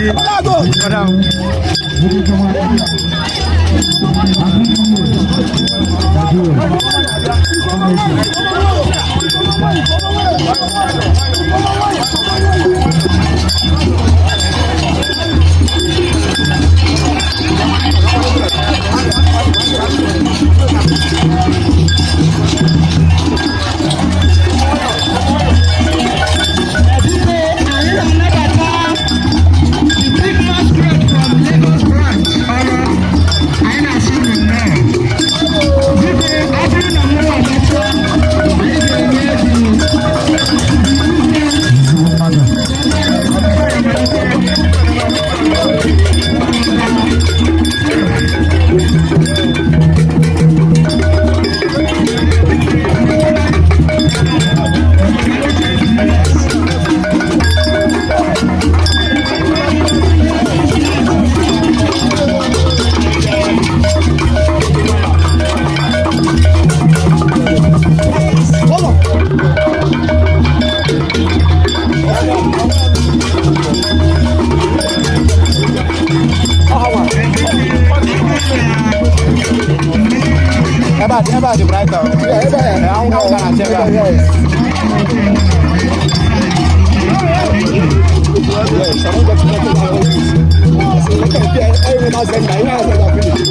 Gị madam. Biko, anyị na-anabata the big masquerade from Lagos branch ọrụ. Anyị na-asị unu nnọọ. Biko, ọ bụrụ na mmụọ ọgbachọ, anyị ga-enye the Ebe a dị bright ahụ. Anwụ anwụ na-acha ebe a. Yes, I don't get to talk about this. So, look at the everyone has that guy, has that finish.